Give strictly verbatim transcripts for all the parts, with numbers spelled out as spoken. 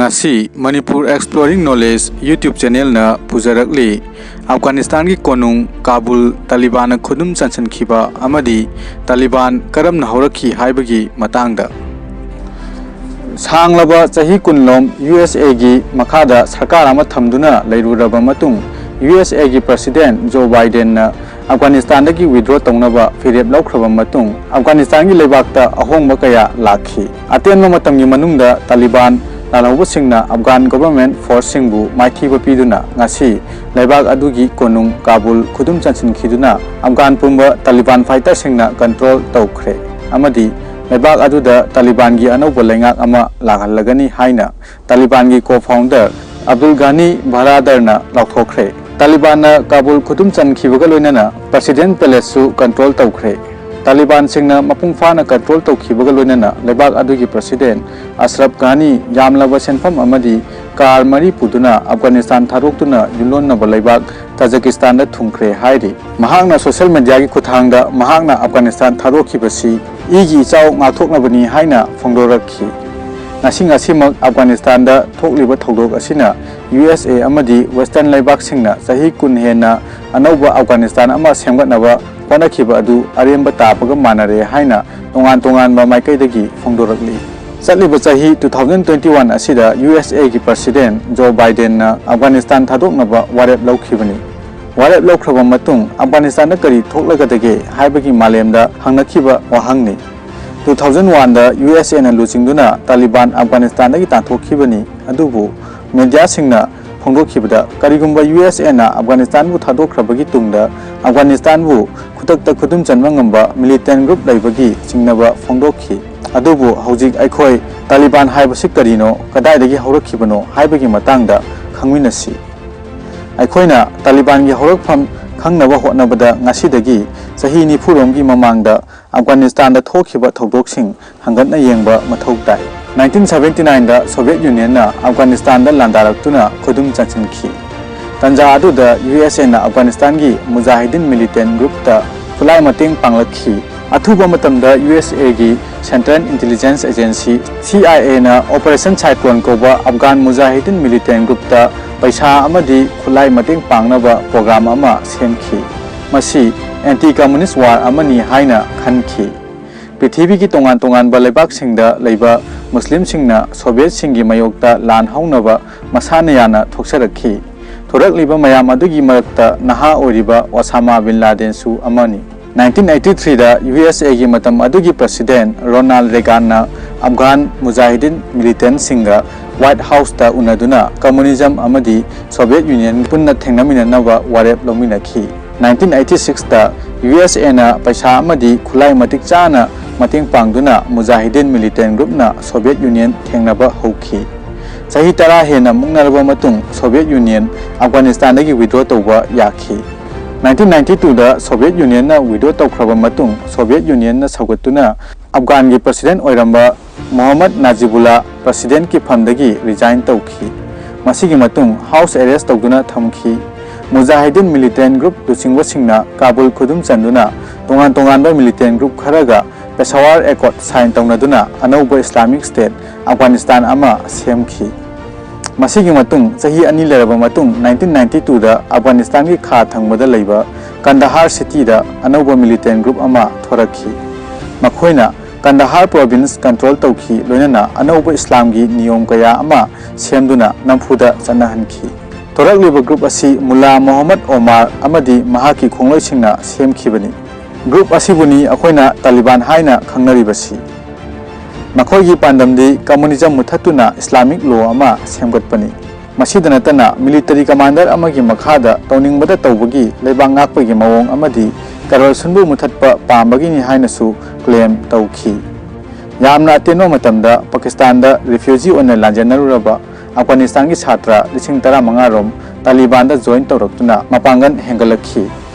ꯉꯁꯤ Manipur Exploring Knowledge YouTube channelꯅ ꯄꯨꯖꯔꯛꯂꯤ꯫ ꯑꯐꯒꯥꯅꯤꯁꯇꯥꯟꯒꯤ ꯀꯣꯅꯨꯡ ꯀꯥꯕꯨꯜ ꯇꯥꯂꯤꯕꯥꯟꯅ ꯈꯨꯗꯨꯝ ꯆꯟꯁꯤꯟꯈꯤꯕ ꯑꯃꯗꯤ ꯇꯥꯂꯤꯕꯥꯟ ꯀꯔꯝꯅ ꯍꯧꯔꯛꯈꯤ ꯍꯥꯏꯕꯒꯤ ꯃꯇꯥꯡꯗ꯫ ꯁꯥꯡꯂꯕ ꯆꯍꯤ ꯀꯨꯟꯂꯣꯝ ꯌꯨ ꯑꯦꯁ ꯑꯦꯒꯤ ꯃꯈꯥꯗ ꯁꯔꯀꯥꯔ ꯑꯃ ꯊꯝꯗꯨꯅ ꯂꯩꯔꯨꯔꯕ ꯃꯇꯨꯡ, ꯌꯨ ꯑꯦꯁ ꯑꯦꯒꯤ President Joe Bidenꯅ ꯑꯐꯒꯥꯅꯤꯁꯇꯥꯟꯗꯒꯤ withdraw ꯇꯧꯅꯕ ꯐꯤꯔꯦꯞ ꯂꯧꯈ꯭ꯔꯕ ꯃꯇꯨꯡ, ꯑꯐꯒꯥꯅꯤꯁꯇꯥꯟꯒꯤ ꯂꯩꯕꯥꯛꯇ ꯑꯍꯣꯡꯕ ꯀꯌꯥ ꯂꯥꯛꯈꯤ꯫ ꯑꯇꯦꯟꯕ ꯃꯇꯝꯒꯤ ꯃꯅꯨꯡꯗ ꯇꯥꯂꯤꯕꯥꯟ ꯂꯥꯜꯍꯧꯕꯁꯤꯡꯅ ꯑꯐꯒꯥꯟ government forceꯁꯤꯡꯕꯨ ꯃꯥꯏꯊꯤꯕ ꯄꯤꯗꯨꯅ ꯉꯁꯤ ꯂꯩꯕꯥꯛ ꯑꯗꯨꯒꯤ ꯀꯣꯅꯨꯡ ꯀꯥꯕꯨꯜ ꯈꯨꯗꯨꯝ ꯆꯟꯁꯤꯟꯈꯤꯗꯨꯅ ꯑꯐꯒꯥꯟ ꯄꯨꯝꯕ ꯇꯥꯂꯤꯕꯥꯟ fighterꯁꯤꯡꯅ control ꯇꯧꯈ꯭ꯔꯦ ꯑꯃꯗꯤ ꯂꯩꯕꯥꯛ ꯑꯗꯨꯗ ꯇꯥꯂꯤꯕꯥꯟꯒꯤ ꯑꯅꯧꯕ ꯂꯩꯉꯥꯛ ꯑꯃ ꯂꯥꯛꯍꯜꯂꯒꯅꯤ ꯍꯥꯏꯅ ꯇꯥꯂꯤꯕꯥꯟꯒꯤ co-founder ꯑꯕꯗꯨꯜ ꯘꯥꯅꯤ ꯕꯔꯥꯗꯔꯅ ꯂꯥꯎꯊꯣꯛꯈ꯭ꯔꯦ꯫ ꯇꯥꯂꯤꯕꯥꯟꯅ ꯀꯥꯕꯨꯜ ꯈꯨꯗꯨꯝ ꯆꯟꯈꯤꯕꯒ ꯂꯣꯏꯅꯅ President Palaceꯁꯨ control ꯇꯧꯈ꯭ꯔꯦ꯫ ꯇꯥꯂꯤꯕꯥꯟꯁꯤꯡꯅ ꯃꯄꯨꯡ ꯐꯥꯅ control ꯇꯧꯈꯤꯕꯒ ꯂꯣꯏꯅꯅ ꯂꯩꯕꯥꯛ ꯑꯗꯨꯒꯤ President ꯑꯁꯔꯐ ꯘꯥꯅꯤ ꯌꯥꯝꯂꯕ ꯁꯦꯟꯐꯝ ꯑꯃꯗꯤ car ꯃꯔꯤ ꯄꯨꯗꯨꯅ ꯑꯐꯒꯥꯅꯤꯁꯇꯥꯟ ꯊꯥꯗꯣꯛꯇꯨꯅ ꯌꯨꯝꯂꯣꯟꯅꯕ ꯂꯩꯕꯥꯛ ꯇꯥꯖꯤꯀꯤꯁꯇꯥꯟꯗ ꯊꯨꯡꯈ꯭ꯔꯦ ꯍꯥꯏꯔꯤ꯫ ꯃꯍꯥꯛꯅ social mediaꯒꯤ ꯈꯨꯠꯊꯥꯡꯗ ꯃꯍꯥꯛꯅ ꯑꯐꯒꯥꯅꯤꯁꯇꯥꯟ ꯊꯥꯗꯣꯛꯈꯤꯕꯁꯤ ꯏꯒꯤ ꯏꯆꯥꯎ ꯉꯥꯛꯊꯣꯛꯅꯕꯅꯤ ꯍꯥꯏꯅ ꯐꯣꯡꯗꯣꯔꯛꯈꯤ꯫ ꯉꯁꯤ ꯉꯁꯤꯃꯛ ꯑꯐꯒꯥꯅꯤꯁꯇꯥꯟꯗ ꯊꯣꯛꯂꯤꯕ ꯊꯧꯗꯣꯛ ꯑꯁꯤꯅ ꯌꯨ ꯑꯦꯁ ꯑꯦ ꯑꯃꯗꯤ Western ꯂꯩꯕꯥꯛꯁꯤꯡꯅ ꯆꯍꯤ ꯀꯨꯟ ꯍꯦꯟꯅ ꯑꯅꯧꯕ ꯑꯐꯒꯥꯅꯤꯁꯇꯥꯟ ꯑꯃ ꯁꯦꯝꯒꯠꯅꯕ ꯍꯣꯠꯅꯈꯤꯕ ꯑꯗꯨ ꯑꯔꯦꯝꯕ ꯇꯥꯕꯒ ꯃꯥꯟꯅꯔꯦ ꯍꯥꯏꯅ ꯇꯣꯉꯥꯟ ꯇꯣꯉꯥꯟꯕ ꯃꯥꯏꯀꯩꯗꯒꯤ ꯐꯣꯡꯗꯣꯔꯛꯂꯤ꯫ ꯆꯠꯂꯤꯕ ꯆꯍꯤ two thousand twenty one ꯑꯁꯤꯗ ꯌꯨ ꯑꯦꯁ ꯑꯦꯒꯤ President Joe Bidenꯅ ꯑꯐꯒꯥꯅꯤꯁꯇꯥꯟ ꯊꯥꯗꯣꯛꯅꯕ ꯋꯥꯔꯦꯞ ꯂꯧꯈꯤꯕꯅꯤ꯫ ꯋꯥꯔꯦꯞ ꯂꯧꯈ꯭ꯔꯕ ꯃꯇꯨꯡ ꯑꯐꯒꯥꯅꯤꯁꯇꯥꯟꯗ ꯀꯔꯤ ꯊꯣꯛꯂꯒꯗꯒꯦ ꯍꯥꯏꯕꯒꯤ ꯃꯥꯂꯦꯝꯗ ꯍꯪꯅꯈꯤꯕ ꯋꯥꯍꯪꯅꯤ꯫ Two thousand oneꯗ ꯌꯨ ꯑꯦꯁ ꯑꯦꯅ ꯂꯨꯆꯤꯡꯗꯨꯅ ꯇꯥꯂꯤꯕꯥꯟ ꯑꯐꯒꯥꯅꯤꯁꯇꯥꯟꯗꯒꯤ ꯇꯥꯟꯊꯣꯛꯈꯤꯕꯅꯤ, ꯑꯗꯨꯕꯨ mediaꯁꯤꯡꯅ ꯐꯣꯡꯗꯣꯛꯈꯤꯕꯗ ꯀꯔꯤꯒꯨꯝꯕ ꯌꯨ ꯑꯦꯁ ꯑꯦꯅ ꯑꯐꯒꯥꯅꯤꯁꯇꯥꯟꯕꯨ ꯊꯥꯗꯣꯛꯈ꯭ꯔꯕꯒꯤ ꯇꯨꯡꯗ ꯑꯐꯒꯥꯅꯤꯁꯇꯥꯟꯕꯨ ꯈꯨꯗꯛꯇ ꯈꯨꯗꯨꯝ ꯆꯟꯕ ꯉꯝꯕ militant group ꯂꯩꯕꯒꯤ ꯆꯤꯡꯅꯕ ꯐꯣꯡꯗꯣꯛꯈꯤ꯫ ꯑꯗꯨꯕꯨ ꯍꯧꯖꯤꯛ ꯑꯩꯈꯣꯏ ꯇꯥꯂꯤꯕꯥꯟ ꯍꯥꯏꯕꯁꯤ ꯀꯔꯤꯅꯣ, ꯀꯗꯥꯏꯗꯒꯤ ꯍꯧꯔꯛꯈꯤꯕꯅꯣ ꯍꯥꯏꯕꯒꯤ ꯃꯇꯥꯡꯗ ꯈꯪꯃꯤꯟꯅꯁꯤ꯫ ꯑꯩꯈꯣꯏꯅ ꯇꯥꯂꯤꯕꯥꯟꯒꯤ ꯍꯧꯔꯛꯐꯝ ꯈꯪꯅꯕ ꯍꯣꯠꯅꯕꯗ ꯉꯁꯤꯗꯒꯤ ꯆꯍꯤ ꯅꯤꯐꯨ ꯔꯣꯝꯒꯤ ꯃꯃꯥꯡꯗ ꯑꯐꯒꯥꯅꯤꯁꯇꯥꯟꯗ ꯊꯣꯛꯈꯤꯕ ꯊꯧꯗꯣꯛꯁꯤꯡ ꯍꯪꯒꯠꯅ ꯌꯦꯡꯕ ꯃꯊꯧ ꯇꯥꯏ꯫ Nineteen seventy nineꯗ Soviet Unionꯅ ꯑꯐꯒꯥꯅꯤꯁꯇꯥꯟꯗ ꯂꯥꯟꯗꯥꯔꯛꯇꯨꯅ ꯈꯨꯗꯨꯝ ꯆꯟꯁꯤꯟꯈꯤ꯫ ꯇꯟꯖꯥ ꯑꯗꯨꯗ ꯌꯨ ꯑꯦꯁ ꯑꯦꯅ ꯑꯐꯒꯥꯅꯤꯁꯇꯥꯟꯒꯤ ꯃꯨꯖꯥꯍꯤꯗꯤꯟ militant groupꯇ ꯈꯨꯠꯂꯥꯏ ꯃꯇꯦꯡ ꯄꯥꯡꯂꯛꯈꯤ꯫ ꯑꯊꯨꯕ ꯃꯇꯝꯗ ꯌꯨ ꯑꯦꯁ ꯑꯦꯒꯤ Central Intelligence Agency, C I A ꯅ Operation Cyclone ꯀꯧꯕ ꯑꯐꯒꯥꯟ ꯃꯨꯖꯥꯍꯤꯗꯤꯟ militant groupꯇ ꯄꯩꯁꯥ ꯑꯃꯗꯤ ꯈꯨꯠꯂꯥꯏ ꯃꯇꯦꯡ ꯄꯥꯡꯅꯕ program ꯑꯃ ꯁꯦꯝꯈꯤ꯫ ꯃꯁꯤ anti communist war ꯑꯃꯅꯤ ꯍꯥꯏꯅ ꯈꯟꯈꯤ꯫ ꯄ꯭ꯔꯤꯊꯤꯕꯤꯒꯤ ꯇꯣꯉꯥꯟ ꯇꯣꯉꯥꯟꯕ ꯂꯩꯕꯥꯛꯁꯤꯡꯗ ꯂꯩꯕ ꯃꯨꯁꯂꯤꯝꯁꯤꯡꯅ ꯁꯣꯚꯤꯌꯦꯠꯁꯤꯡꯒꯤ ꯃꯥꯌꯣꯛꯇ ꯂꯥꯟ ꯍꯧꯅꯕ ꯃꯁꯥꯅ ꯌꯥꯅ ꯊꯣꯛꯆꯔꯛꯈꯤ꯫ ꯊꯣꯔꯛꯂꯤꯕ ꯃꯌꯥꯝ ꯑꯗꯨꯒꯤ ꯃꯔꯛꯇ ꯅꯍꯥ ꯑꯣꯏꯔꯤꯕ ꯑꯣꯁꯥꯃꯥ ꯕꯤꯟ ꯂꯥꯗꯦꯟꯁꯨ ꯑꯃꯅꯤ꯫ Nineteen eighty three ꯗ ꯌꯨ ꯑꯦꯁ ꯑꯦꯒꯤ ꯃꯇꯝ ꯑꯗꯨꯒꯤ President ꯔꯣꯅꯥꯜꯗ ꯔꯦꯒꯥꯟꯅ ꯑꯐꯒꯥꯟ ꯃꯨꯖꯥꯍꯤꯗꯤꯟ militantꯁꯤꯡꯒ White Houseꯇ ꯎꯅꯗꯨꯅ communism ꯑꯃꯗꯤ Soviet Union ꯄꯨꯟꯅ ꯊꯦꯡꯅꯃꯤꯟꯅꯅꯕ ꯋꯥꯔꯦꯞ ꯂꯧꯃꯤꯟꯅꯈꯤ꯫ Nineteen eighty sixꯇ ꯌꯨ ꯑꯦꯁ ꯑꯦꯅ ꯄꯩꯁꯥ ꯑꯃꯗꯤ ꯈꯨꯠꯂꯥꯏ ꯃꯇꯤꯛ ꯆꯥꯅ ꯃꯇꯦꯡ ꯄꯥꯡꯗꯨꯅ ꯃꯨꯖꯥꯍꯤꯗꯤꯟ militant groupꯅ Soviet Union ꯊꯦꯡꯅꯕ ꯍꯧꯈꯤ꯫ ꯆꯍꯤ ꯇꯔꯥ ꯍꯦꯟꯅ ꯃꯨꯛꯅꯔꯕ ꯃꯇꯨꯡ Soviet Union ꯑꯐꯒꯥꯅꯤꯁꯇꯥꯟꯗꯒꯤ withdraw ꯇꯧꯕ ꯌꯥꯈꯤ꯫ Nineteen ninety twoꯗ Soviet Unionꯅ withdraw ꯇꯧꯈ꯭ꯔꯕ ꯃꯇꯨꯡ Soviet Unionꯅ ꯁꯧꯒꯠꯇꯨꯅ ꯑꯐꯒꯥꯟꯒꯤ President ꯑꯣꯏꯔꯝꯕ ꯃꯣꯍꯝꯃꯗ ꯅꯥꯖꯤꯕꯨꯜꯂꯥ Presidentꯀꯤ ꯐꯝꯗꯒꯤ resign ꯇꯧꯈꯤ꯫ ꯃꯁꯤꯒꯤ ꯃꯇꯨꯡ house arrest ꯇꯧꯗꯨꯅ ꯊꯝꯈꯤ꯫ ꯃꯨꯖꯥꯍꯤꯗꯤꯟ militant group ꯂꯨꯆꯤꯡꯕꯁꯤꯡꯅ ꯀꯥꯕꯨꯜ ꯈꯨꯗꯨꯝ ꯆꯟꯗꯨꯅ ꯇꯣꯉꯥꯟ ꯇꯣꯉꯥꯟꯕ militant group ꯈꯔꯒ Peshawar Accord sign ꯇꯧꯅꯗꯨꯅ ꯑꯅꯧꯕ Islamic State ꯑꯐꯒꯥꯅꯤꯁꯇꯥꯟ ꯑꯃ ꯁꯦꯝꯈꯤ꯫ ꯃꯁꯤꯒꯤ ꯃꯇꯨꯡ ꯆꯍꯤ ꯑꯅꯤ ꯂꯩꯔꯕ ꯃꯇꯨꯡ nineteen ninety twoꯗ ꯑꯐꯒꯥꯅꯤꯁꯇꯥꯟꯒꯤ ꯈꯥ ꯊꯪꯕꯗ ꯂꯩꯕ ꯀꯟꯗꯍꯥꯔ cityꯗ ꯑꯅꯧꯕ militant group ꯑꯃ ꯊꯣꯔꯛꯈꯤ꯫ ꯃꯈꯣꯏꯅ ꯀꯟꯗꯍꯥꯔ province control ꯇꯧꯈꯤ, ꯂꯣꯏꯅꯅ ꯑꯅꯧꯕ ꯏꯁꯂꯥꯝꯒꯤ ꯅꯤꯌꯣꯝ ꯀꯌꯥ ꯑꯃ ꯁꯦꯝꯗꯨꯅ ꯅꯝꯐꯨꯗ ꯆꯠꯅꯍꯟꯈꯤ꯫ ꯊꯣꯔꯛꯂꯤꯕ group ꯑꯁꯤ ꯃꯨꯜꯂꯥ ꯃꯣꯍꯝꯃꯗ ꯑꯣꯃꯥꯔ ꯑꯃꯗꯤ ꯃꯍꯥꯛꯀꯤ ꯈꯣꯡꯂꯣꯏꯁꯤꯡꯅ ꯁꯦꯝꯈꯤꯕꯅꯤ꯫ Group ꯑꯁꯤꯕꯨꯅꯤ ꯑꯩꯈꯣꯏꯅ ꯇꯥꯂꯤꯕꯥꯟ ꯍꯥꯏꯅ ꯈꯪꯅꯔꯤꯕꯁꯤ꯫ ꯃꯈꯣꯏꯒꯤ ꯄꯥꯟꯗꯝꯗꯤ communism ꯃꯨꯊꯠꯇꯨꯅ Islamic law ꯑꯃ ꯁꯦꯝꯒꯠꯄꯅꯤ꯫ ꯃꯁꯤꯗ ꯅꯠꯇꯅ military commander ꯑꯃꯒꯤ ꯃꯈꯥꯗ ꯇꯧꯅꯤꯡꯕꯗ ꯇꯧꯕꯒꯤ ꯂꯩꯕꯥꯛ ꯉꯥꯛꯄꯒꯤ ꯃꯑꯣꯡ ꯑꯃꯗꯤ corruptionꯕꯨ ꯃꯨꯊꯠꯄ ꯄꯥꯝꯕꯒꯤꯅꯤ ꯍꯥꯏꯅꯁꯨ claim ꯇꯧꯈꯤ꯫ ꯌꯥꯝꯅ ꯑꯇꯦꯟꯕ ꯃꯇꯝꯗ ꯄꯥꯀꯤꯁꯇꯥꯟꯗ refugee ꯑꯣꯏꯅ ꯂꯥꯟꯖꯦꯟꯅꯔꯨꯔꯕ ꯑꯐꯒꯥꯅꯤꯁꯇꯥꯟꯒꯤ ꯁꯥꯇ꯭ꯔ ꯂꯤꯁꯤꯡ ꯇꯔꯥꯃꯉꯥ ꯔꯣꯝ ꯇꯥꯂꯤꯕꯥꯟꯗ join ꯇꯧꯔꯛꯇꯨꯅ ꯃꯄꯥꯡꯒꯜ ꯍꯦꯟꯒꯠꯂꯛꯈꯤ꯫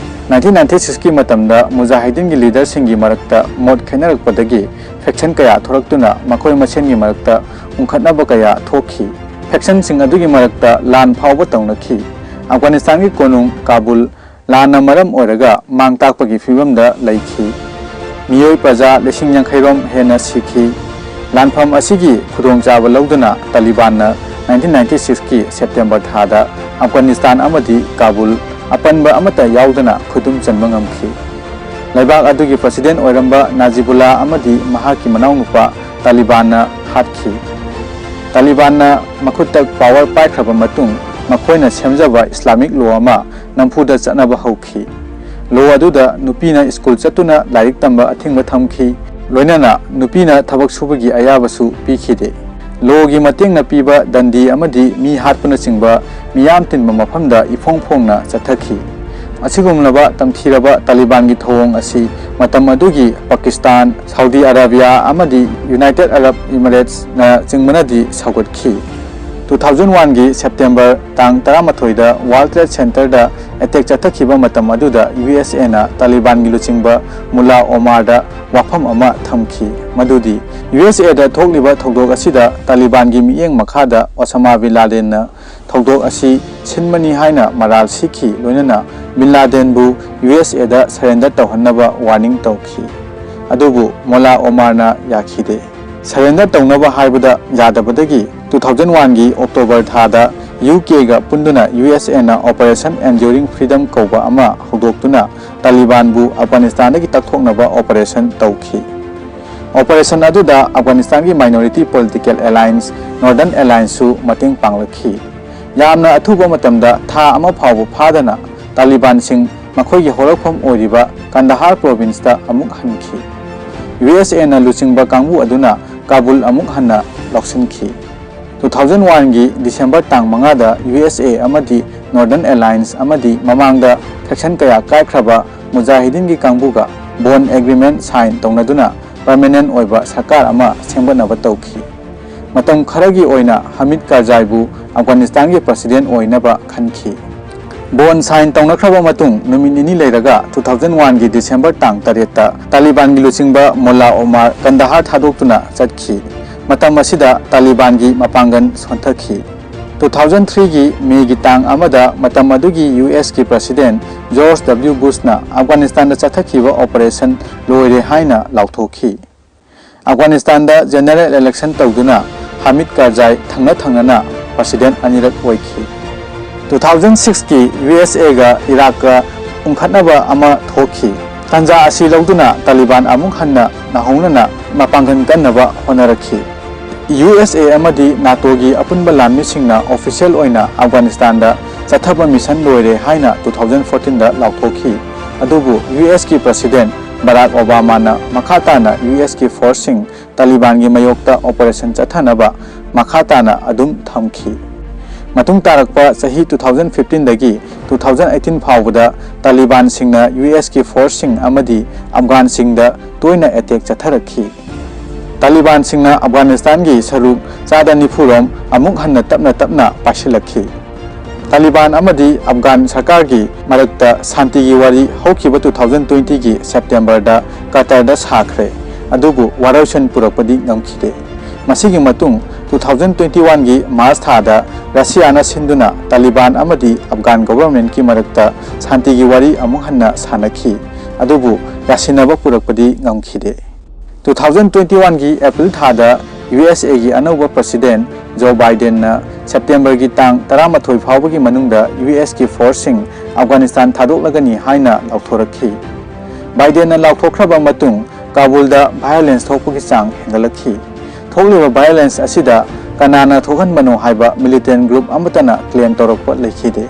Nineteen ninety sixꯀꯤ ꯃꯇꯝꯗ ꯃꯨꯖꯥꯍꯤꯗꯤꯟꯒꯤ leaderꯁꯤꯡꯒꯤ ꯃꯔꯛꯇ ꯃꯣꯠ ꯈꯦꯠꯅꯔꯛꯄꯗꯒꯤ faction ꯀꯌꯥ ꯊꯣꯔꯛꯇꯨꯅ ꯃꯈꯣꯏ ꯃꯁꯦꯟꯒꯤ ꯃꯔꯛꯇ ꯎꯪꯈꯠꯅꯕ ꯀꯌꯥ ꯊꯣꯛꯈꯤ꯫ Factionꯁꯤꯡ ꯑꯗꯨꯒꯤ ꯃꯔꯛꯇ ꯂꯥꯟ ꯐꯥꯎꯕ ꯇꯧꯅꯈꯤ꯫ ꯑꯐꯒꯥꯅꯤꯁꯇꯥꯟꯒꯤ ꯀꯣꯅꯨꯡ ꯀꯥꯕꯨꯜ ꯂꯥꯟꯅ ꯃꯔꯝ ꯑꯣꯏꯔꯒ ꯃꯥꯡ ꯇꯥꯛꯄꯒꯤ ꯐꯤꯕꯝꯗ ꯂꯩꯈꯤ꯫ ꯃꯤꯑꯣꯏ ꯄ꯭ꯔꯖꯥ ꯂꯤꯁꯤꯡ ꯌꯥꯡꯈꯩ ꯔꯣꯝ ꯍꯦꯟꯅ ꯁꯤꯈꯤ꯫ ꯂꯥꯟꯐꯝ ꯑꯁꯤꯒꯤ ꯈꯨꯗꯣꯡꯆꯥꯕ ꯂꯧꯗꯨꯅ ꯇꯥꯂꯤꯕꯥꯟꯅ nineteen ninety six ꯀꯤ September ꯊꯥꯗ ꯑꯐꯒꯥꯅꯤꯁꯇꯥꯟ ꯑꯃꯗꯤ ꯀꯥꯕꯨꯜ ꯑꯄꯟꯕ ꯑꯃꯠꯇ ꯌꯥꯎꯗꯅ ꯈꯨꯗꯨꯝ ꯆꯟꯕ ꯉꯝꯈꯤ꯫ ꯂꯩꯕꯥꯛ ꯑꯗꯨꯒꯤ president ꯑꯣꯏꯔꯝꯕ ꯅꯥꯖꯤꯕꯨꯜꯂꯥ ꯑꯃꯗꯤ ꯃꯍꯥꯛꯀꯤ ꯃꯅꯥꯎꯅꯨꯄꯥ ꯇꯥꯂꯤꯕꯥꯟꯅ ꯍꯥꯠꯈꯤ꯫ ꯇꯥꯂꯤꯕꯥꯟꯅ ꯃꯈꯨꯠꯇ power ꯄꯥꯏꯈ꯭ꯔꯕ ꯃꯇꯨꯡ, ꯃꯈꯣꯏꯅ ꯁꯦꯝꯖꯕ Islamic law ꯑꯃ ꯅꯝꯐꯨꯗ ꯆꯠꯅꯕ ꯍꯧꯈꯤ꯫ Law ꯑꯗꯨꯗ ꯅꯨꯄꯤꯅ ꯁ꯭ꯀꯨꯜ ꯆꯠꯇꯨꯅ ꯂꯥꯏꯔꯤꯛ ꯇꯝꯕ ꯑꯊꯤꯡꯕ ꯊꯝꯈꯤ, ꯂꯣꯏꯅꯅ ꯅꯨꯄꯤꯅ ꯊꯕꯛ ꯁꯨꯕꯒꯤ ꯑꯌꯥꯕꯁꯨ ꯄꯤꯈꯤꯗꯦ꯫ Law ꯒꯤ ꯃꯇꯦꯡꯅ ꯄꯤꯕ ꯗꯟꯗꯤ ꯑꯃꯗꯤ ꯃꯤ ꯍꯥꯠꯄꯅꯆꯤꯡꯕ ꯃꯤꯌꯥꯝ ꯇꯤꯟꯕ ꯃꯐꯝꯗ ꯏꯐꯣꯡ ꯐꯣꯡꯅ ꯆꯠꯊꯈꯤ꯫ ꯑꯁꯤꯒꯨꯝꯂꯕ ꯇꯝꯊꯤꯔꯕ ꯇꯥꯂꯤꯕꯥꯟꯒꯤ ꯊꯧꯑꯣꯡ ꯑꯁꯤ ꯃꯇꯝ ꯑꯗꯨꯒꯤ ꯄꯥꯀꯤꯁꯇꯥꯟ, ꯁꯥꯎꯗꯤ ꯑꯔꯥꯕꯤꯌꯥ ꯑꯃꯗꯤ United Arab Emirates ꯅ ꯆꯤꯡꯕꯅꯗꯤ ꯁꯧꯒꯠꯈꯤ꯫ Two thousand one ꯒꯤ September ꯇꯥꯡ ꯇꯔꯥꯃꯥꯊꯣꯏꯗ World Trade Center ꯗ attack ꯆꯠꯊꯈꯤꯕ ꯃꯇꯝ ꯑꯗꯨꯗ U S A ꯅ ꯇꯥꯂꯤꯕꯥꯟꯒꯤ ꯂꯨꯆꯤꯡꯕ ꯃꯨꯂꯥ ꯑꯣꯃꯥꯔꯗ ꯋꯥꯐꯝ ꯑꯃ ꯊꯝꯈꯤ, ꯃꯗꯨꯗꯤ U S A ꯗ ꯊꯣꯛꯂꯤꯕ ꯊꯧꯗꯣꯛ ꯑꯁꯤꯗ ꯇꯥꯂꯤꯕꯥꯟꯒꯤ ꯃꯤꯠꯌꯦꯡ ꯃꯈꯥꯗ ꯑꯣꯁꯥꯃꯥ ꯕꯤꯟ ꯂꯥꯗꯦꯟꯅ ꯊꯧꯗꯣꯛ ꯑꯁꯤ ꯁꯤꯟꯕꯅꯤ ꯍꯥꯏꯅ ꯃꯔꯥꯜ ꯁꯤꯈꯤ, ꯂꯣꯏꯅꯅ ꯕꯤꯟ ꯂꯥꯗꯦꯟꯕꯨ U S A the surrender ꯇꯧꯍꯟꯅꯕ warning ꯇꯧꯈꯤ꯫ ꯑꯗꯨꯕꯨ ꯃꯣꯂꯥ ꯑꯣꯃꯥꯔꯅ ꯌꯥꯈꯤꯗꯦ꯫ Surrender ꯇꯧꯅꯕ ꯍꯥꯏꯕꯗ ꯌꯥꯗꯕꯗꯒꯤ two thousand one ꯒꯤ October ꯊꯥꯗ U K ꯒ ꯄꯨꯟꯗꯨꯅ U S A ꯅ Operation Enduring Freedom ꯀꯧꯕ ꯑꯃ ꯍꯧꯗꯣꯛꯇꯨꯅ ꯇꯥꯂꯤꯕꯥꯟꯕꯨ ꯑꯐꯒꯥꯅꯤꯁꯇꯥꯟꯗꯒꯤ ꯇꯛꯊꯣꯛꯅꯕ operation ꯇꯧꯈꯤ꯫ Operation ꯑꯗꯨꯗ ꯑꯐꯒꯥꯅꯤꯁꯇꯥꯟꯒꯤ minority political alliance Northern Alliance ꯁꯨ ꯃꯇꯦꯡ ꯄꯥꯡꯂꯛꯈꯤ꯫ ꯌꯥꯝꯅ ꯑꯊꯨꯕ ꯃꯇꯝꯗ, ꯊꯥ ꯑꯃ ꯐꯥꯎꯕ ꯐꯥꯗꯅ, ꯇꯥꯂꯤꯕꯥꯟꯁꯤꯡ ꯃꯈꯣꯏꯒꯤ ꯍꯧꯔꯛꯐꯝ ꯑꯣꯏꯔꯤꯕ ꯀꯟꯗꯍꯥꯔ province ꯇ ꯑꯃꯨꯛ ꯍꯟꯈꯤ꯫ U S A ꯅ ꯂꯨꯆꯤꯡꯕ ꯀꯥꯡꯕꯨ ꯑꯗꯨꯅ ꯀꯥꯕꯨꯜ ꯑꯃꯨꯛ ꯍꯟꯅ ꯂꯧꯁꯤꯟꯈꯤ꯫ Two thousand one ꯒꯤ December ꯇꯥꯡ ꯃꯉꯥꯗ U S A ꯑꯃꯗꯤ Northern Alliance ꯑꯃꯗꯤ ꯃꯃꯥꯡꯗ faction ꯀꯌꯥ ꯀꯥꯏꯈ꯭ꯔꯕ ꯃꯨꯖꯥꯍꯤꯗꯤꯟꯒꯤ ꯀꯥꯡꯕꯨꯒ Bonn Agreement sign ꯇꯧꯅꯗꯨꯅ permanent ꯑꯣꯏꯕ ꯁꯔꯀꯥꯔ ꯑꯃ ꯁꯦꯝꯒꯠꯅꯕ ꯇꯧꯈꯤ꯫ ꯃꯇꯝ ꯈꯔꯒꯤ ꯑꯣꯏꯅ ꯍꯃꯤꯗ ꯀꯥꯔꯖꯥꯏꯕꯨ ꯑꯐꯒꯥꯅꯤꯁꯇꯥꯟꯒꯤ president ꯑꯣꯏꯅꯕ ꯈꯟꯈꯤ꯫ Bonn sign ꯇꯧꯅꯈ꯭ꯔꯕ ꯃꯇꯨꯡ ꯅꯨꯃꯤꯠ ꯅꯤꯅꯤ ꯂꯩꯔꯒ two thousand one ꯒꯤ December ꯇꯥꯡ ꯇꯔꯦꯠꯇ ꯇꯥꯂꯤꯕꯥꯟꯒꯤ ꯂꯨꯆꯤꯡꯕ ꯃꯨꯂꯥ ꯑꯣꯃꯥꯔ ꯀꯟꯗꯍꯥꯔ ꯊꯥꯗꯣꯛꯇꯨꯅ ꯆꯠꯈꯤ꯫ ꯃꯇꯝ ꯑꯁꯤꯗ ꯇꯥꯂꯤꯕꯥꯟꯒꯤ ꯃꯄꯥꯡꯒꯜ ꯁꯣꯟꯊꯈꯤ꯫ ꯇꯨ ꯊꯥꯎꯖꯟ ꯊ꯭ꯔꯤꯒꯤ ꯃꯦꯒꯤ ꯇꯥꯡ ꯑꯃꯗ ꯃꯇꯝ ꯑꯗꯨꯒꯤ ꯌꯨ ꯑꯦꯁꯀꯤ ꯄ꯭ꯔꯁꯤꯗꯦꯟ ꯖꯣꯔꯖ ꯗꯕ꯭ꯂꯤꯎ ꯕꯨꯁꯅ ꯑꯐꯒꯥꯅꯤꯁꯇꯥꯟꯗ ꯆꯠꯊꯈꯤꯕ ꯑꯣꯄꯔꯦꯁꯟ ꯂꯣꯏꯔꯦ ꯍꯥꯏꯅ ꯂꯥꯎꯊꯣꯛꯈꯤ꯫ ꯑꯐꯒꯥꯅꯤꯁꯇꯥꯟꯗ ꯖꯦꯅꯔꯦꯜ ꯏꯂꯦꯛꯁꯟ ꯇꯧꯗꯨꯅ ꯍꯥꯃꯤꯗ ꯀꯥꯔꯖꯥꯏ ꯊꯪꯅ ꯊꯪꯅꯅ ꯄ꯭ꯔꯁꯤꯗꯦꯟ ꯑꯅꯤꯔꯛ ꯑꯣꯏꯈꯤ꯫ ꯇꯨ ꯊꯥꯎꯖꯟ ꯁꯤꯛꯁꯀꯤ ꯌꯨ ꯑꯦꯁ ꯑꯦꯒ ꯏꯔꯥꯛꯀ ꯎꯪꯈꯠꯅꯕ ꯑꯃ ꯊꯣꯛꯈꯤ꯫ ꯇꯥꯟꯖꯥ ꯑꯁꯤ ꯂꯧꯗꯨꯅ ꯇꯥꯂꯤꯕꯥꯟ ꯑꯃꯨꯛ ꯍꯟꯅ ꯅꯧꯍꯧꯅꯅ ꯃꯄꯥꯡꯒꯜ ꯀꯟꯅꯕ ꯍꯣꯠꯅꯔꯛꯈꯤ꯫ ꯌꯨ ꯑꯦꯁ ꯑꯦ ꯑꯃꯗꯤ ꯅꯥꯇꯣꯒꯤ ꯑꯄꯨꯟꯕ ꯂꯥꯟꯃꯤꯁꯤꯡꯅ ꯑꯣꯐꯤꯁꯤꯌꯦꯜ ꯑꯣꯏꯅ ꯑꯐꯒꯥꯅꯤꯁꯇꯥꯟꯗ ꯆꯠꯊꯕ ꯃꯤꯁꯟ ꯂꯣꯏꯔꯦ ꯍꯥꯏꯅ ꯇꯨ ꯊꯥꯎꯖꯟ ꯐꯣꯔꯇꯤꯟꯗ ꯂꯥꯎꯊꯣꯛꯈꯤ꯫ ꯑꯗꯨꯕꯨ ꯌꯨ ꯑꯦꯁꯀꯤ ꯄ꯭ꯔꯁꯤꯗꯦꯟ ꯕꯔꯥꯛ ꯑꯣꯕꯥꯃꯥꯅ ꯃꯈꯥ ꯇꯥꯅ ꯌꯨ ꯑꯦꯁꯀꯤ ꯐꯣꯔꯁꯁꯤꯡ ꯇꯥꯂꯤꯕꯥꯟꯒꯤ ꯃꯥꯌꯣꯛꯇ ꯑꯣꯄꯔꯦꯁꯟ ꯆꯠꯊꯅꯕ ꯃꯈꯥ ꯇꯥꯅ ꯑꯗꯨꯝ ꯊꯝꯈꯤ꯫ ꯃꯇꯨꯡ ꯇꯥꯔꯛꯄ ꯆꯍꯤ ꯇꯨ ꯊꯥꯎꯖꯟ ꯐꯤꯐꯇꯤꯟꯗꯒꯤ ꯇꯨ ꯊꯥꯎꯖꯟ ꯑꯩꯠꯇꯤꯟ ꯐꯥꯎꯕꯗ ꯇꯥꯂꯤꯕꯥꯟꯁꯤꯡꯅ ꯌꯨ ꯑꯦꯁꯀꯤ ꯐꯣꯔꯁꯁꯤꯡ ꯑꯃꯗꯤ ꯑꯐꯒꯥꯟꯁꯤꯡꯗ ꯇꯣꯏꯅ ꯑꯦꯇꯦꯛ ꯆꯠꯊꯔꯛꯈꯤ꯫ ꯇꯥꯂꯤꯕꯥꯟꯁꯤꯡꯅ ꯑꯐꯒꯥꯅꯤꯁꯇꯥꯟꯒꯤ ꯁꯔꯨꯛ ꯆꯥꯗ ꯅꯤꯐꯨ ꯔꯣꯝ ꯑꯃꯨꯛ ꯍꯟꯅ ꯇꯞꯅ ꯇꯞꯅ ꯄꯥꯏꯁꯤꯜꯂꯛꯈꯤ꯫ ꯇꯥꯂꯤꯕꯥꯟ ꯑꯃꯗꯤ ꯑꯐꯒꯥꯟ ꯁꯔꯀꯥꯔꯒꯤ ꯃꯔꯛꯇ ꯁꯥꯟꯇꯤꯒꯤ ꯋꯥꯔꯤ ꯍꯧꯈꯤꯕ ꯇꯨ ꯊꯥꯎꯖꯟ ꯇ꯭ꯋꯦꯟꯇꯤꯒꯤ ꯁꯦꯞꯇꯦꯝꯕꯔꯗ ꯀꯇꯔꯗ ꯁꯥꯈ꯭ꯔꯦ, ꯑꯗꯨꯕꯨ ꯋꯥꯔꯣꯏꯁꯤꯟ ꯄꯨꯔꯛꯄꯗꯤ ꯉꯝꯈꯤꯗꯦ꯫ ꯃꯁꯤꯒꯤ ꯃꯇꯨꯡ ꯇꯨ ꯊꯥꯎꯖꯟ ꯇ꯭ꯋꯦꯟꯇꯤ ꯋꯥꯟꯒꯤ ꯃꯥꯔꯆ ꯊꯥꯗ ꯔꯁꯤꯌꯥꯅ ꯁꯤꯟꯗꯨꯅ ꯇꯥꯂꯤꯕꯥꯟ ꯑꯃꯗꯤ ꯑꯐꯒꯥꯟ ꯒꯣꯚꯔꯟꯃꯦꯟꯠꯀꯤ ꯃꯔꯛꯇ ꯁꯥꯟꯇꯤꯒꯤ ꯋꯥꯔꯤ ꯑꯃꯨꯛ ꯍꯟꯅ ꯁꯥꯟꯅꯈꯤ, ꯑꯗꯨꯕꯨ ꯌꯥꯁꯤꯟꯅꯕ ꯄꯨꯔꯛꯄꯗꯤ ꯉꯝꯈꯤꯗꯦ꯫ ꯇꯨ ꯊꯥꯎꯖꯟ ꯇ꯭ꯋꯦꯟꯇꯤ ꯋꯥꯟꯒꯤ ꯑꯦꯄ꯭ꯔꯤꯜ ꯊꯥꯗ ꯌꯨ ꯑꯦꯁ ꯑꯦꯒꯤ ꯑꯅꯧꯕ ꯄ꯭ꯔꯁꯤꯗꯦꯟꯠ ꯖꯣ ꯕꯥꯏꯗꯦꯟꯅ ꯁꯦꯞꯇꯦꯝꯕꯔꯒꯤ ꯇꯥꯡ ꯇꯔꯥꯃꯥꯊꯣꯏ ꯐꯥꯎꯕꯒꯤ ꯃꯅꯨꯡꯗ ꯌꯨ ꯑꯦꯁꯀꯤ ꯐꯣꯔꯁꯁꯤꯡ ꯑꯐꯒꯥꯅꯤꯁꯇꯥꯟ ꯊꯥꯗꯣꯛꯂꯒꯅꯤ ꯍꯥꯏꯅ ꯂꯥꯎꯊꯣꯔꯛꯈꯤ꯫ ꯕꯥꯏꯗꯦꯟꯅ ꯂꯥꯎꯊꯣꯛꯈ꯭ꯔꯕ ꯃꯇꯨꯡ ꯀꯥꯕꯨꯜꯗ ꯚꯥꯏꯑꯣꯂꯦꯟꯁ ꯊꯣꯛꯄꯒꯤ ꯆꯥꯡ ꯍꯦꯟꯒꯠꯂꯛꯈꯤ꯫ ꯊꯣꯛꯂꯤꯕ ꯚꯥꯏꯑꯣꯂꯦꯟꯁ ꯑꯁꯤꯗ ꯀꯅꯥꯅ ꯊꯣꯛꯍꯟꯕꯅꯣ ꯍꯥꯏꯕ ꯃꯤꯂꯤꯇꯦꯟꯠ ꯒ꯭ꯔꯨꯞ ꯑꯃꯠꯇꯅ ꯀ꯭ꯂꯦꯝ ꯇꯧꯔꯛꯄ ꯂꯩꯈꯤꯗꯦ꯫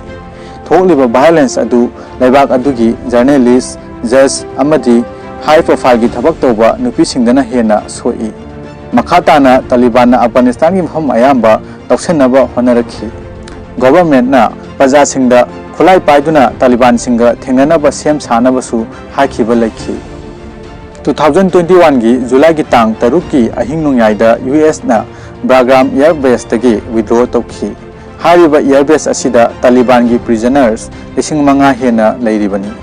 ꯊꯣꯛꯂꯤꯕ ꯚꯥꯏꯑꯣꯂꯦꯟꯁ ꯑꯗꯨ ꯂꯩꯕꯥꯛ ꯑꯗꯨꯒꯤ ꯖꯔꯅꯦꯂꯤꯁ, ꯖꯖ ꯑꯃꯗꯤ ꯍꯥꯏ ꯄ꯭ꯔꯣꯐꯥꯏꯜꯒꯤ ꯊꯕꯛ ꯇꯧꯕ ꯅꯨꯄꯤꯁꯤꯡꯗꯅ ꯍꯦꯟꯅ ꯁꯣꯛꯏ꯫ ꯃꯈꯥ ꯇꯥꯅ ꯇꯥꯂꯤꯕꯥꯟꯅ ꯑꯐꯒꯥꯅꯤꯁꯇꯥꯟꯒꯤ ꯃꯐꯝ ꯑꯌꯥꯝꯕ ꯂꯧꯁꯤꯟꯅꯕ ꯍꯣꯠꯅꯔꯛꯈꯤ꯫ ꯒꯣꯚꯔꯟꯃꯦꯟꯠꯅ ꯄ꯭ꯔꯖꯥꯁꯤꯡꯗ ꯈꯨꯠꯂꯥꯏ ꯄꯥꯏꯗꯨꯅ ꯇꯥꯂꯤꯕꯥꯟꯁꯤꯡꯒ ꯊꯦꯡꯅꯅꯕ ꯁꯦꯝ ꯁꯥꯅꯕꯁꯨ ꯍꯥꯏꯈꯤꯕ ꯂꯩꯈꯤ꯫ ꯇꯨ ꯊꯥꯎꯖꯟ ꯇ꯭ꯋꯦꯟꯇꯤ ꯋꯥꯟꯒꯤ ꯖꯨꯂꯥꯏꯒꯤ ꯇꯥꯡ ꯇꯔꯨꯛꯀꯤ ꯑꯍꯤꯡ ꯅꯣꯡꯌꯥꯏꯗ ꯌꯨ ꯑꯦꯁꯅ ꯕ꯭ꯔꯥꯒ꯭ꯔꯥꯝ ꯑꯦꯌꯔ ꯕꯦꯁꯇꯒꯤ ꯋꯤꯗ꯭ꯔꯣ ꯇꯧꯈꯤ꯫ ꯍꯥꯏꯔꯤꯕ ꯑꯦꯌꯔ ꯕꯦꯁ ꯑꯁꯤꯗ ꯇꯥꯂꯤꯕꯥꯟꯒꯤ ꯄ꯭ꯔꯤꯖꯅꯔꯁ ꯂꯤꯁꯤꯡ ꯃꯉꯥ ꯍꯦꯟꯅ ꯂꯩꯔꯤꯕꯅꯤ꯫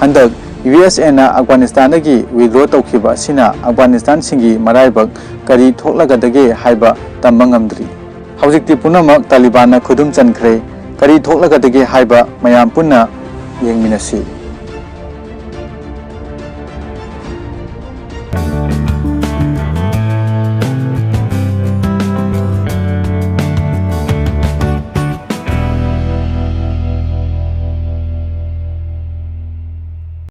ꯍꯟꯗꯛ ꯌꯨ ꯑꯦꯁ ꯑꯦꯅ ꯑꯐꯒꯥꯅꯤꯁꯇꯥꯟꯗꯒꯤ ꯋꯤꯗ꯭ꯔꯣ ꯇꯧꯈꯤꯕ ꯑꯁꯤꯅ ꯑꯐꯒꯥꯅꯤꯁꯇꯥꯟꯁꯤꯡꯒꯤ ꯃꯔꯥꯏꯕꯛ ꯀꯔꯤ ꯊꯣꯛꯂꯒꯗꯒꯦ ꯍꯥꯏꯕ ꯇꯝꯕ ꯉꯝꯗ꯭ꯔꯤ꯫ ꯍꯧꯖꯤꯛꯇꯤ ꯄꯨꯝꯅꯃꯛ ꯇꯥꯂꯤꯕꯥꯟꯅ ꯈꯨꯗꯨꯝ ꯆꯟꯈ꯭ꯔꯦ꯫ ꯀꯔꯤ ꯊꯣꯛꯂꯒꯗꯒꯦ ꯍꯥꯏꯕ ꯃꯌꯥꯝ ꯄꯨꯟꯅ ꯌꯦꯡꯃꯤꯟꯅꯁꯤ꯫